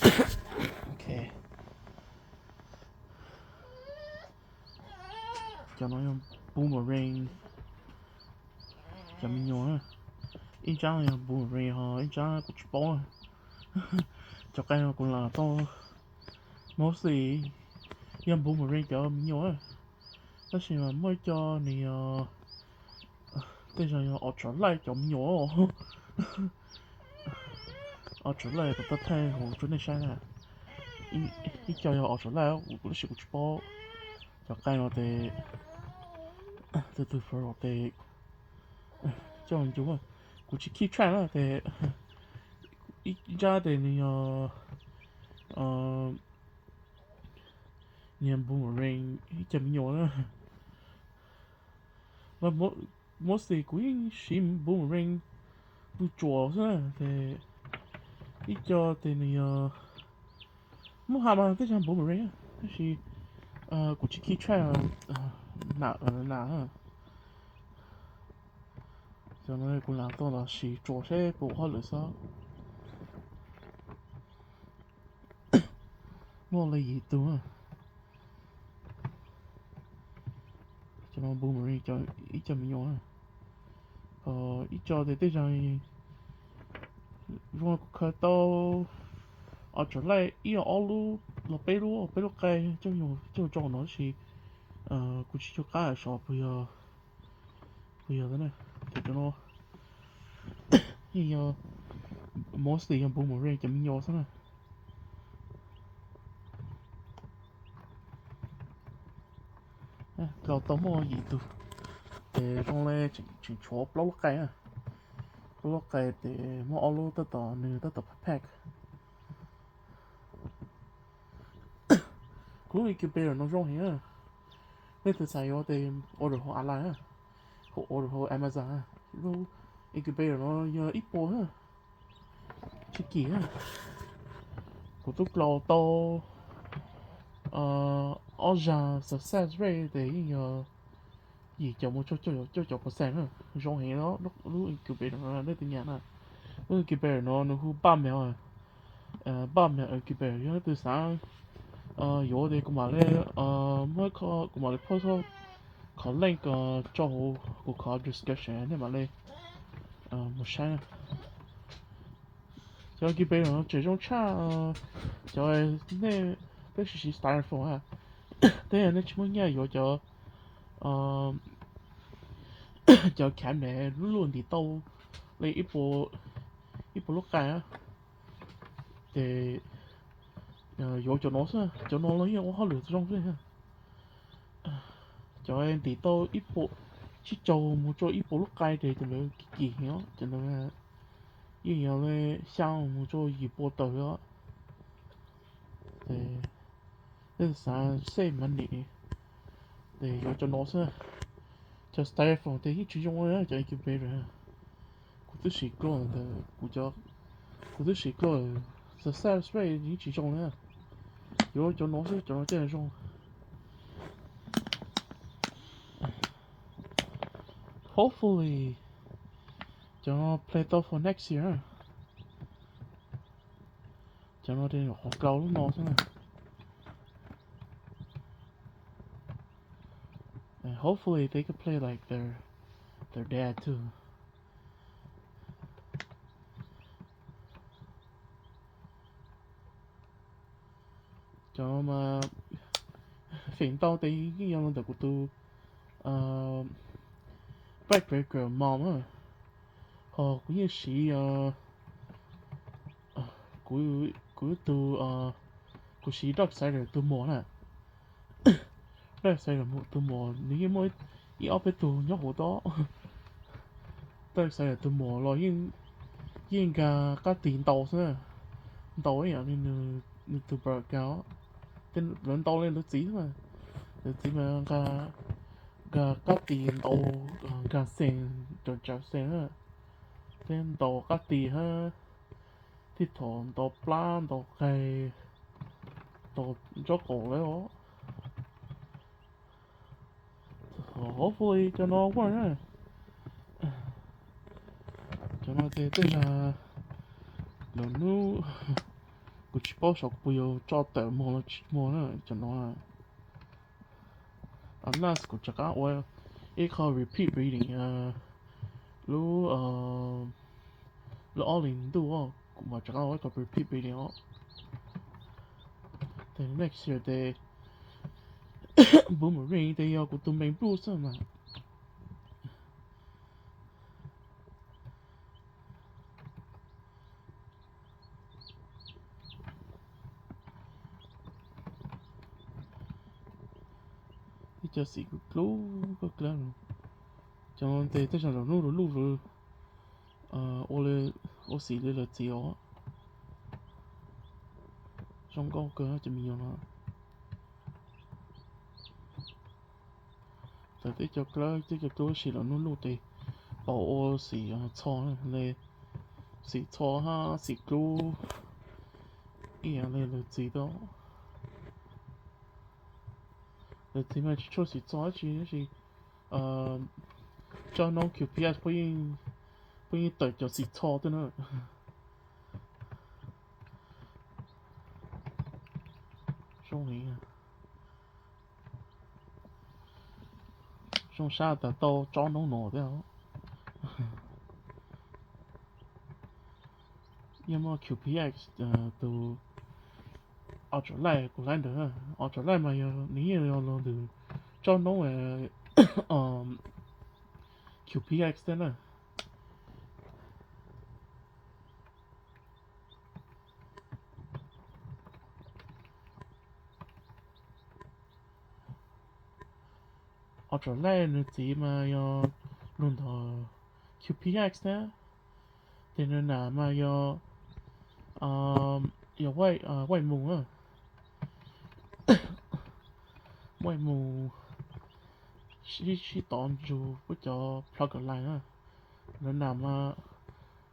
Ok, cov no yog boomerang, cov me nyuam. Ib tsab yog boomerang ho ib tsab kuv tsis paub. Cov qe no kuv lam tau, mostly yog boomerang cov me nyuam, tab sis mas muaj ib co nws yog, tej zaum yog Australia cov me nyuam. Australia kuv tau thaij hauv rau nej saib na. Ib co yog Australia, kuv tab sis kuv tsis paub. Cov qe no tes, tus tus fawm tes coj mus ncu, kuv tsis keep track na tes, ib ntsab tes nws yog, nws yog boomerang ib co me nyuam na. Mostly kuv yeej siv boomerang tus tsuas xwb na tes, ib co tes nws yog, muaj ha mas tej zaum boomerang tab sis kuv tsis keep track na. Cov no kuv lam tau los siv tsuas seb puas ua hauj lwm xwb. Muaj li yim tug, cov no boomerang ib co me nyuam, ib co tes tej zaum zoo kuv khaws tau ob tsoom laij ib ob lub los peb lub, peb lub qe coj mus tso no tab sis kuv tsis cuag qab sov puas yog, puas yog na. Ces cov no yeej yog mostly yog boomerang cov me nyuam xwb na. Tau tau muaj yim tug, ces zoo li tseem tshuav plaub lub qe, plaub lub qe ces muaj ob lub tab tom, nws tab tom pack. Kuv lub incubator no zoo heev, nej tus xav yuav tes order hauv online, hauv order hauv Amazon. Lub incubator no yog ib puas, tsis kim, kuv twb close tau ob zag success rate tes yeej yog yim caum mus txog cuaj caum percent na. Zoo heev lub incubator no nej tus nyam na. Lub incubator no nws hu Bubmap, Bubmap incubator, yog nej tus xav yuav tes kuv mam li, muab, kuv mam li post qhov link tso hauv kuv qhov description nej mam li mus saib. Cov incubator no tseem zoo tshaj cov, nej peb siv siv styrofoam, tej nej tsis muaj nyiaj yuav cov, cov cabinet luaj ntim tau li ib puas lub qe, ces yuav cov no xwb, cov no los yeej ua hauj lwm zoo xwb. Cov ntim tau ib puas, tsib caug mus txog ib puas lub qe ces cov ntawd kim heev os, cov ntawd yeej yog li xya mus txog yim puas tawm os. Ces nej xav save money ces yuav cov no xwb. Cov styrofoam ces yeej tsis zoo li cov incubator. Kuv twb siv close ntawm kuv cov, kuv twb siv close, success rate yeej tsis zoo li. Yuav cov no xwb, cov no thiaj zoo. Hopefully cov no play tau for next year. Cov no ces nyuam qhuav close lub no xwb na. And hopefully they can play like their their dad too. Cov no mas feem ntau ces yeej yog los ntawm kuv tus backpacker mom na, ho kuv yeej siv, kuv, kuv tus, kuv siv Darksider tus muam na. Darksider tus muam nws yeej muaj ib ob peb tug nyob hauv tod. Darksider tus muam los yeej nkag qab tis ntau xwb, ntau ib yam li nws tus brother nkag, lawv ntau li lawv txiv xwb. Lawv txiv mas nkag qab tis ntau, nkag xees, cov tsav xees, thiab ntau qab tis hab, thiab thaum ntau plab ntau qe, ntau ntsob qaum lawm os. Hopefully cov no work na. Cov no ces tej zag lwm hnub Kuv tsis paub xyov kuv puas yuav tso tawm muag los tsis muag na cov no. Unless kuv rov qab ua ib qho repeat breeding lub, lub ob hlis ntuj, kuv mam rov qab ua ib qho repeat breeding os. Ces next year ces Boomerang ces yog kuv tus main brood xwb mas. Ib co xim dlub dlub koj dlab, cov no ces tej zaum lawv hnub lawv luj lawv ua xim li lawv txiv os. Zoo nkauj kawg cov me nyuam no. Txawm tej co dlab tej co dlub tab sis lawv hnub luj ces pom ua xim txho li, xim txho hab xim dlub ib yam li lawv txiv thiab. Lawv txiv mas tsis tshua xim txho dab tsi tab sis tsob noob Q P S puav yeej tawm cov xim txho thiab na. Zoo li, zoo sab tas tau tsob noob no thiab. Yog muaj Q P X tus Ultralight kuv laib ntawd, Ultralight mas yog nws yeej yog los ntawm tsob noob Q P X thiab na. Ultralight nws txiv mas yog lug ntawm Q P X thiab. Ces nws nam mas yog, yog White Moon, White Moon sib tov ntsug puab cov plug line na. Nws nam mas,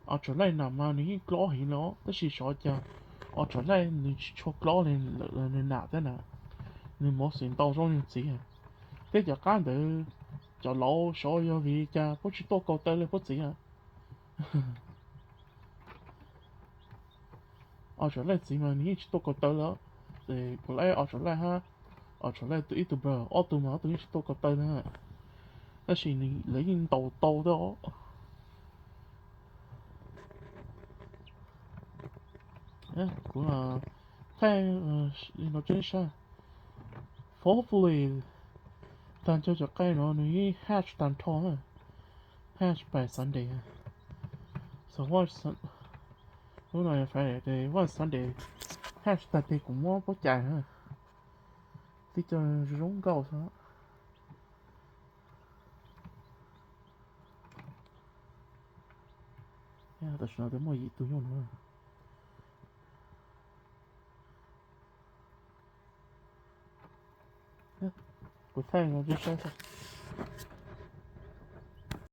Ultralight nam mas nws yeej klob heev los tab sis xyov cas Ultralight nws tsis tshua klob li lawm, nws nam thiab na, nws mostly ntau zoo li nws txiv. Thiab cov qab ntawd cov laus xyov yog vim li cas puab tsis tuaj kaus taw li puab txiv. Ultralight txiv mas nws yeej tsis tuaj kaus taw li. Ces kuv laib Ultralight hab Ultralight tus ib tug brother, ob tug mas ob tug yeej tsis tuaj kaus taw na, tab sis lawv yeej ntaus tau thiab os. Kuv thaij li no tso nej saib. Hopefully tag nrho cov qaib no nws yeej hatch tag nrho na, hatch by Sunday. So watch, hnub no Friday, watch Sunday, hatch tag ces kuv muab puab cais na. Tib co zoo nkauj xwb. Tam sim no twb muaj yim tug nyuj no. Kuv thaij no tso saib xwb.